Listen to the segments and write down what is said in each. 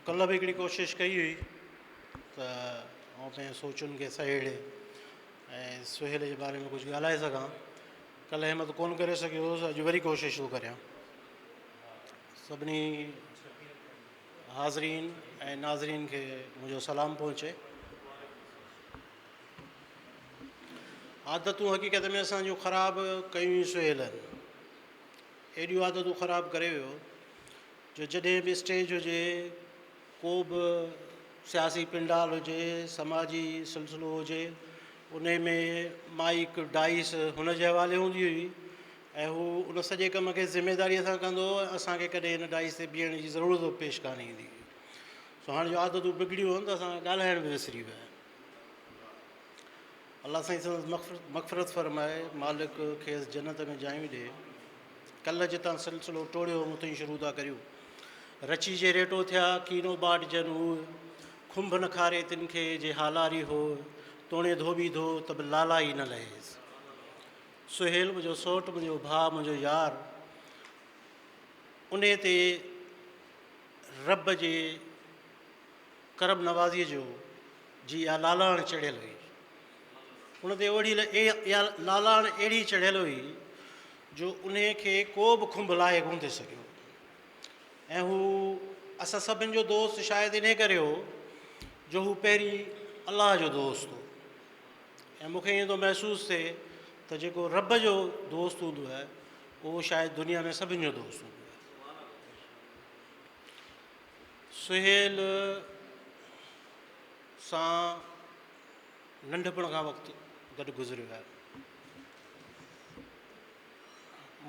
ڪلهه به هڪڙي ڪوشش ڪئي هئي ته آئون پنهنجي سوچن کي سهيڙي ۽ سهيل جي باري ۾ ڪجهه ڳالهائي سگهان. ڪلهه همت ڪونه ڪري سگهيو هوس، اڄ وري ڪوشش ٿو ڪريان. سڀني حاضرين ۽ ناظرين کي منهنجو سلام پهچي. عادتون حقيقت ۾ اسان جون خراب ڪيون ئي سهيل آهن. ايڏيون عادتون خراب ڪري ويو جو جڏهن به اسٽيج هجي، ڪو به سياسي پنڊال هجي، سماجي سلسلو هجي، انهي ۾ مائيڪ، ڊائس هن جي حوالي هوندي هئي ۽ هو ان سڄي ڪم کي ذميداريء سان ڪندو هو ۽ اسان کي ڪڏهن ان ڊائس تي بيهڻ جي ضرورت به پيش ڪانه ايندي هئي. سو هاڻ جو عادتون بگڙيون آهن ته اسان ڳالهائڻ به وسري ويا آهن. الله سائين سندس مغفرت فرمائي، مالڪ کيس جنت ۾ جايون ڏي. ڪلهه جتان سلسلو ٽوڙيو هو اتان ئي شروع ٿا ڪريون. رچي جي ريٽو ٿيا، ڪينو ٻاٽ جن اوء، کنڀ نه کاري تن کي، جي هالاري هوء، توڻي ڌوٻي ڌوء، ته به لالا ئي نه لهيس. سهيل منهنجو سئوٽ، منهنجو ڀاء، منهنجو يار، انهيء تي رب جي ڪرم نوازيء جو جي اها لالاڻ چڙهيل هئي. ان تي اهڙي اها لالاڻ اهڙي چڙهيل هئي جو انهيء کي ڪو به کنڀ لاهي ڪونه ٿي سگهيو ۽ هو اسان سڀن جو دوست شايد انهيء ڪري هو جو هو پهرين الله جو دوست هو ۽ مون کي ائين ٿو محسوس ٿئي ته جيڪو رب جو دوست هوندو آهي اهو شايد دنيا ۾ سڀن جو دوست هوندو آهي. سهيل سان ننڍپڻ کان وقت گڏ گذريو آهي.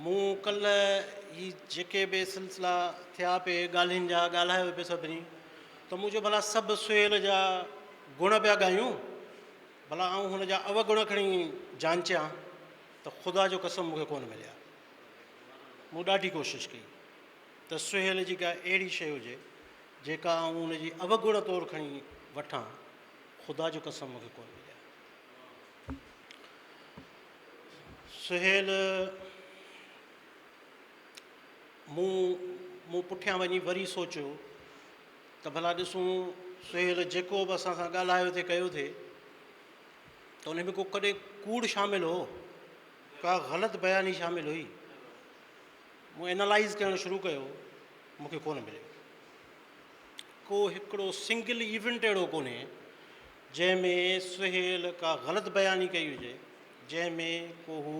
مون ڪلهه هي جيڪي به سلسلا ٿيا پئي ڳالهين جا ڳالهايو پئي سڀني ته مون چيو ڀلا سڀ سهيل جا گڻ پيا ڳايون ڀلا آئون هن جا اوگڻ کڻي جانچيان ته خدا جو قسم مون کي ڪونه مليا. مون ڏاڍي ڪوشش ڪئي ته سهيل جي ڪا اهڙي شيء هجي جيڪا آئون ان جي اوگڻ طور کڻي وٺان، خدا جو قسم مون کي ڪونه مليا. سهيل مون مون پٺيان وڃي وري سوچيو ته ڀلا ڏسون سهيل جيڪو به اسان سان ڳالهايو ٿي ڪيو ٿي ته ان ۾ ڪو ڪڏهن ڪوڙ شامل هو، ڪا غلط بياني شامل هئي. مون اينالائيز ڪرڻ شروع ڪيو، مون کي ڪونه مليو. ڪو هڪڙو سنگل ايونٽ اهڙو ڪونهي جنهن ۾ سهيل ڪا غلط بياني ڪئي هجي، جنهن ۾ ڪو هو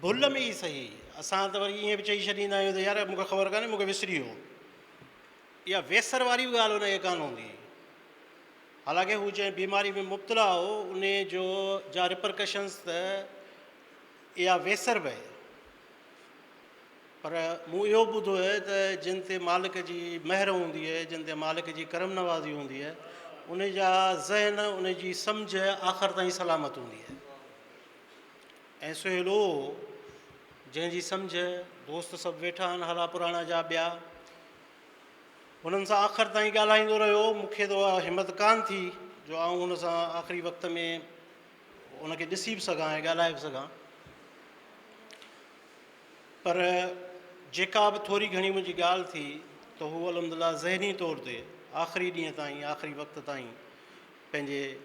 ڀل ۾ ئي سهي. اسان ته وري ائين به چئي ڇڏيندا آهيون ته يار مون کي خبر ڪانهي، مون کي وسري ويو. اها ويسر واري به ڳالهه هن کي ڪانه هوندي هئي. حالانڪه هو جنهن بيماري ۾ مبتلا هو ان جو جا ريپرڪشنز ته اها ويسر به آهي. پر مون اهو به ٻڌو آهي ته جن تي مالڪ جي مهر هوندي آهي، جن تي مالڪ جي ڪرم نوازي هوندي آهي، ان جا ذهن، ان جي سمجهه آخر تائين سلامت هوندي آهي. ۽ سهيل اهو هو، جنهن جي سمجهه، دوست سڀ ويٺا آهن هالا پراڻا جا ٻيا، هنن سان آخر تائين ڳالهائيندو رهيو. مون کي ته اها همت ڪانه ٿي جو آئون هن سان آخري وقت ۾ ان کي ڏسي به سگهان ۽ ڳالهائي به سگهان. پر جيڪا به ٿوري گهڻي منهنجي ڳالهه ٿي ته هو الحمدلله ذهني طور تي آخري ڏينهن تائين آخري وقت تائين پنهنجي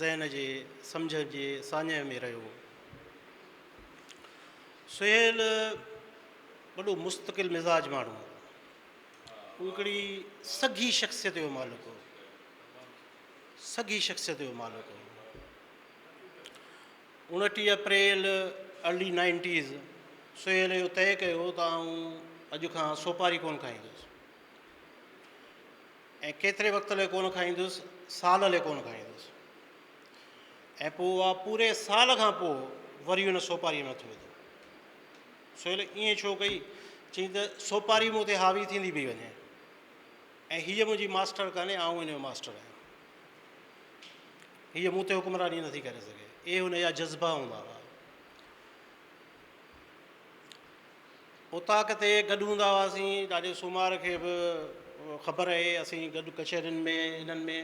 ذهن جي سمجهه جي ساڃهه ۾ رهيو. سهيل وڏو مستقل مزاج ماڻهو هو. هو هڪڙي سگهي شخصيت جو مالڪ هو. سگهي شخصيت جو مالڪ هو. 29 اپريل ارلي نائنٽيز سهيل اهو طئي ڪيو ته آئون اڄ کان سوپاري ڪونه کائيندس ۽ ڪيتري وقت لاء ڪونه کائيندس، سال لاء ڪونه کائيندس ۽ پوء اها پوري سال کان پوء وري ان سوپاري ۾ هٿ وڌو. سهيل ائين ڇو ڪئي؟ چيائين ته سوپاري مون تي حاوي ٿيندي پئي وڃي ۽ هيء منهنجي ماسٽر ڪانهي، آئون هن جو ماسٽر آهيان. هيء مون تي حڪمراني نٿي ڪري سگهي. اهي هن جا جذبا هوندا هئا. اوطاق تي گڏ هوندا هئاسين. ڏاڏي سومار کي به خبر اهي، اسين گڏ ڪچهرين ۾ انهن ۾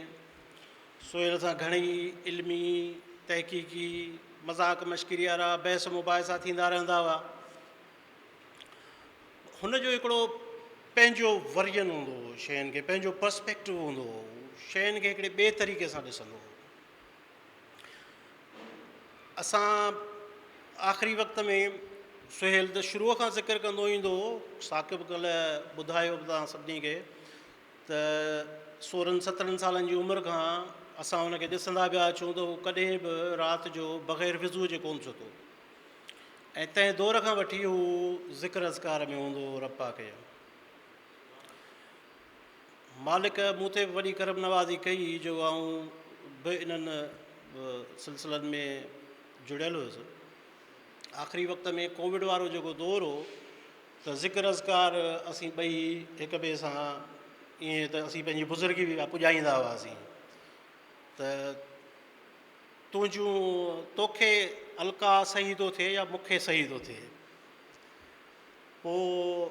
سهيل سان گهڻي علمي، تحقيقي، مذاق مشڪري وارا بحث مباحثا ٿيندا رهندا هئا. هن جو هڪڙو پنهنجو ورجن هوندو هو شين کي، پنهنجو پرسپيڪٽو هوندو هو، شين کي هڪڙي ٻئي طريقي سان ڏسندو هو. اسان آخري وقت ۾ سهيل ته شروع کان ذڪر ڪندو ايندو هو، ثاقب ڪلهه ٻڌايو به توهان سڀني کي ته سورهن سترهن سالن جي عمر کان اسان ان کي ڏسندا پيا اچون ته هو ڪڏهن به رات جو بغير وضوء جي ڪونه ستو ۽ تنهن دور کان وٺي هو ذڪر اذڪار ۾ هوندو هو رب پاڪ جو. مالڪ مون تي به وڏي ڪرم نوازي ڪئي جو آئون به انهن سلسلن ۾ جڙيل هيس. آخري وقت ۾ ڪووڊ وارو جيڪو دور هو ته ذڪر اذڪار اسين ٻئي هڪ ٻئي سان ائين ته اسين پنهنجي بزرگي به پڄائيندا هئاسين ته تنهنجون توکي القاء صحيح ٿو ٿئي يا مون کي صحيح ٿو ٿئي. پوء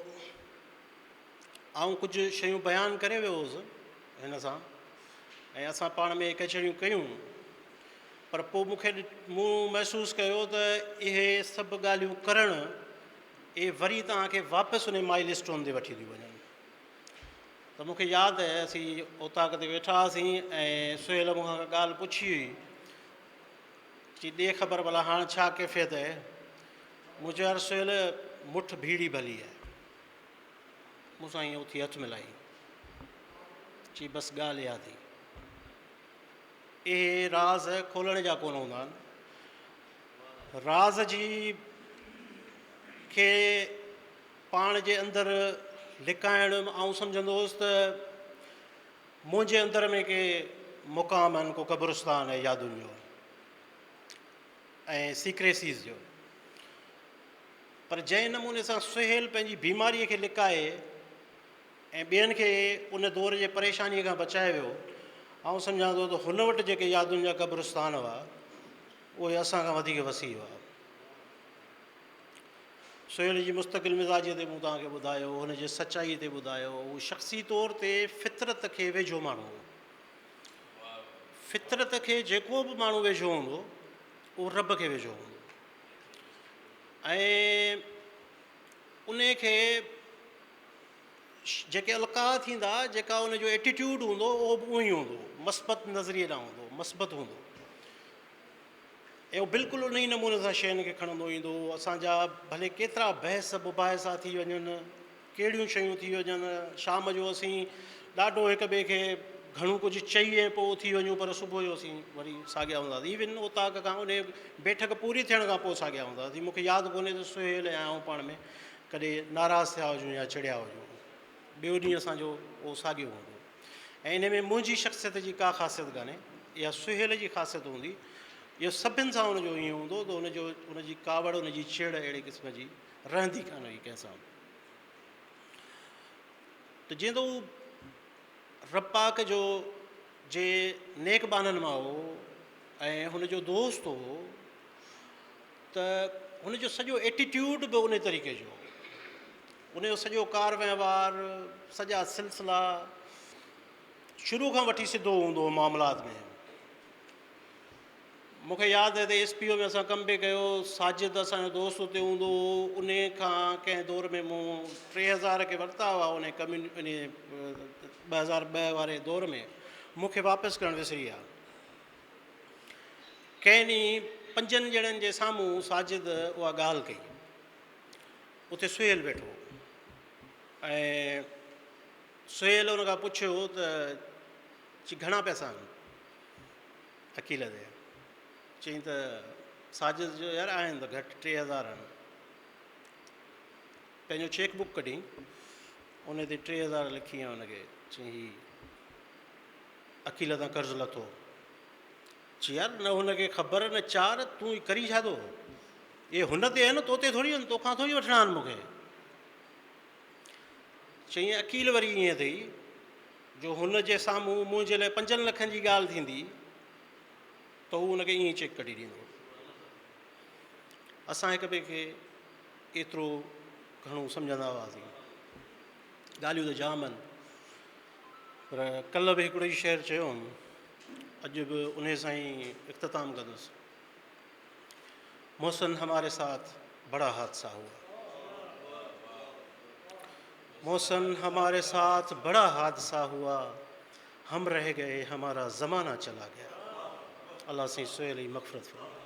آئون ڪجهه شيون بيان ڪري ويو هوس هن سان ۽ اسان پاڻ ۾ ڪچهريون ڪيون پر پوء مون کي مون محسوس ڪيو ته اهي سڀ ڳالهيون ڪرڻ اهي وري توهان کي واپس ان مائل اسٽون تي وٺي ٿيون وڃن ته مون کي ياد آهي اسين اوطاق تي ويٺا هئاسين ۽ سهيل مون کان ڳالهه پڇي هئي چي ڏي خبر ڀلا هاڻ ڇا ڪيفيت آهي مون چيو يار سهيل مٺ ڀيڙي ڀلي آهي مون سان ائين اٿي هٿ ملائي چي بس ڳالهه اها ٿي. اهي راز کولڻ جا ڪونه هوندا آهن. راز جي کي پاڻ جي اندر لڪائڻ آئون سمجهندو هوس ته منهنجي اندر ۾ ڪي مقام آهن ڪو قبرستان آهي يادن جو ۽ سيڪريسيز جو. پر جنهن نموني سان سهيل پنهنجي بيماريء کي لڪائي ۽ ٻين کي ان دور جي پريشانيء کان بچائي ويو، آئون سمجهان ٿو ته هن وٽ جيڪي يادن جا قبرستان هئا، اهي اسان کان وڌيڪ وسيع هئا. سهيل جي مستقل مزاجيء تي مون توهان کي ٻڌايو، هن جي سچائيء تي ٻڌايو، هو شخصي طور تي فطرت کي ويجهو ماڻهو هو. فطرت کي جيڪو به ماڻهو ويجهو هوندو، اهو رب کي ويجهو هوندو. ۽ انهي کي جيڪي القاء ٿيندا جيڪا ان جو ايٽيٽيوڊ هوندو اهو به اهو ئي هوندو مثبت نظريي ڏانهن هوندو مثبت هوندو ۽ اهو بلڪل ان ئي نموني سان شين کي کڻندو ايندو هو اسان جا ڀلي ڪيترا بحث مباحثا ٿي وڃن ڪهڙيون شيون ٿي وڃن، شام جو اسين ڏاڍو هڪ ٻئي کي گهڻو ڪجهه چئي ۽ پوء اٿي وڃون پر صبح جو اسين وري ساڳيا هوندا هئاسين. ايون اوطاق کان انهي بيٺڪ پوري ٿيڻ کان پوء ساڳيا هوندا هئاسين. مون کي ياد ڪونهي ته سهيل ۽ آئون پاڻ ۾ ڪڏهن ناراض ٿيا هجون يا چڙيا هجون. ٻيو ڏينهن اسان جو اهو ساڳيو هوندو هو. ۽ انهي ۾ منهنجي شخصيت جي ڪا خاصيت ڪانهي، اها سهيل جي خاصيت هوندي. اهو سڀن سان ان جو ائين هوندو ته ان جو ان جي ڪاوڙ ان جي چڙ اهڙي قسم جي رهندي ڪانه هئي ڪنهن سان به. ته جيئن ته هو رب پاڪ جو جي نيڪ ٻانهن مان هو ۽ هن جو دوست هو ته هن جو سڄو ايٽيٽيوڊ به ان طريقي جو هو. ان جو سڄو ڪار وهنوار، سڄا سلسلا شروع کان وٺي سڌو هوندو هو معاملات ۾. مون کي ياد آهي ته ايس پي او ۾ اسان ڪم پئي ڪيو، ساجد اسان جو دوست اتي هوندو هو، انهي کان ڪنهن دور ۾ مون 3000 ڪي ورتا هئا انهي ڪميون انهي 2002 واري دور ۾ مون کي واپس ڪرڻ وسري ويا. ڪنهن ڏينهن پنجن ڄڻن جي سامهون ساجد اها ڳالهه ڪئي. اتي سهيل ويٺو هو ۽ سهيل ان کان پڇيو ته چي گهڻا پئسا آهن؟ عقيل تي چيائين ته ساجد جو يار آهن ته گهٽ 3000 آهن. پنهنجو چيڪ بڪ ڪڍي ان تي 3000 لکي ۽ ان کي چيائين هي عقيل تان قرض لٿو. چي يار نه هن کي خبر نه چار تون ڪرين ڇا ٿو؟ اهي هن تي آهن تو تي ٿوري آهن توکان ٿوري وٺڻا آهن مون کي. چيائين عقيل وري ائين اٿئي جو هن جي سامهون منهنجي لاء پنجن لکن جي ڳالهه ٿيندي ته هو ان کي ائين ئي چيڪ ڪڍي ڏيندو. اسان هڪ ٻئي کي ايترو گهڻو سمجهندا هئاسين. ڳالهيون ته جام آهن پر ڪلهه به هڪڙو ئي شعر چيو هئم، اڄ به انهي سان ئي اختتام ڪندس. محسن هماري ساٿ بڙا حادثه هوا. محسن هماري ساٿ بڙا حادثه هوا، هم رهه گئي همارا زمانه چلا گيا. الله سائين سهيل جي مغفرت فرمائي.